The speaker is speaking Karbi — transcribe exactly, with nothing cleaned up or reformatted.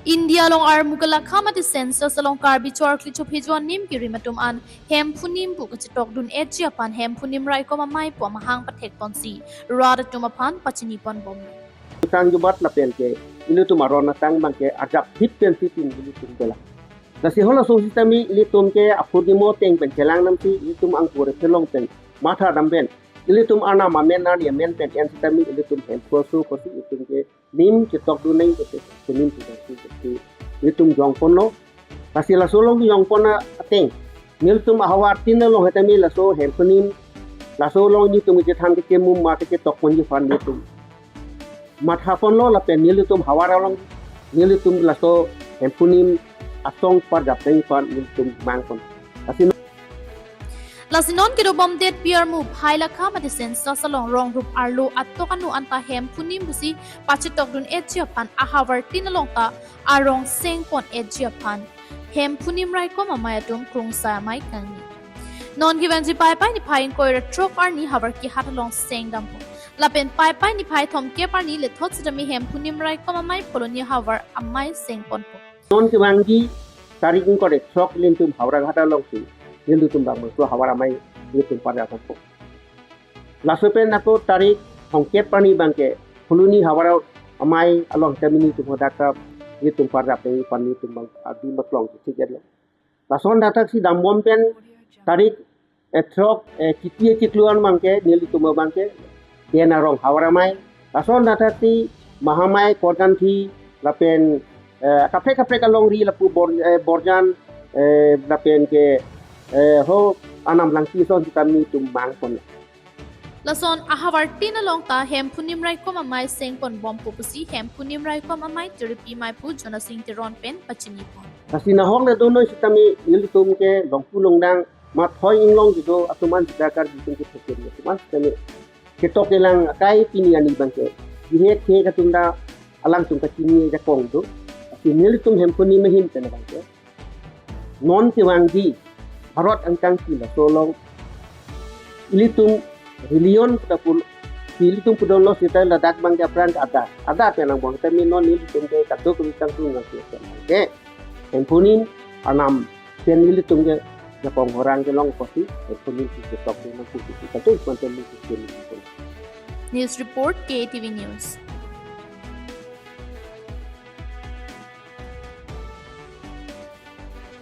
India along armu kelakha mate census along Karbi chorkli chophe juan nim kirim atum an Hemphu nim pu kachetokdun etji aphan Hemphu nim raikom amei pu amahang pathek ponsi rat atum aphan pachini pon bom. Tang jubat lapen ke ilitum aron atang abang ke arjap thip pensi tin ilitum bela. Lasi halaso sitame ilitum ke apurnimo ateng pen chelang namsi ilitum angkur phelong pen matha dam pen ilitum arnam amen arni amen pen en sitame ilitum Hemphu aso kosi ilitum ke nim chetokdun nang kote kunim tutan si kote ilitum jong ponlo. Lasi laso along jong pon ateng nelitum ahavar tin along hetame laso Hemphu nim laso along nelitum kechethan kechemum mate ketok ponji aphan nelitum matha ponlo lapen nelitum havar along nelitum laso Hemphu nim asong parjap nang aphan nelitum mang pon. Lasi Lasi non kedobom det pi armu phai lakha mate census along rong rup arlo atok anu anta Hemphu nim pusi pachetokdun etji aphan ahavar tin along ta arong seng pon etji aphan Hemphu nim raikom amei atum krungsai amei kangni. Non kevangji Paipai niphai ingkoi ra throk arni havar kehat along seng dam pon. Lapen Paipai niphai thomkep arni lethot sitame Hemphu nim raikom amei Phuloni havar amei seng pon pon. Non kevangji tarik ingkoi ra throk ilitum Howraghat alongsi nelitum bang mangso havar amei nelitum parjap pon. Laso pen ako tarik thomkep arni abang ke Phuloni havar amei along hetame nelitum hadak ta nelitum parjap nang aphan nelitum bang adi maklong si tiket lo. Lason datak si dambom pen tarik eh, throk eh, kiti chiklo an abang ke nelitum abang ke den arong havar amei. Lason datak si Mahamai, Korkanthi lapen eh, kaprek kaprek alongri lapu bor, eh, Borjan eh, lapen ke eh, ho Anam Langpi ason sitame nelitum mang pon. Lason ahavar tin along ta Hemphu nim raikom amei seng pon bom po pusi Hemphu nim raikom amei tiripi maipu Jonasing Teron pen pachini pon. Lasi nahok le dono sitame ilitum ke longpu longdang mathoi inglong judo atum an jida Karbi atum ke phukin atum an sitame ketok kelang akai pini arni abang ke bihek hek atum ta alangtum kachini jakong do. Lasi nelitum Hemphu nim ahin pen abang ke non kevangji Bharat angkang si laso along ilitum religion puta pul si ilitum pudon lo sita ladak abang ke aphrang ke ada ada pen angbong sitame non ilitum ke kadokave kangtung nang ke ke Hemphu nim arnam pen ilitum ke jakong horang kelong kosi Hemphu nim si ketok ke nang kusi si katu manten ilitum ke ilitum. News report, K A T V News.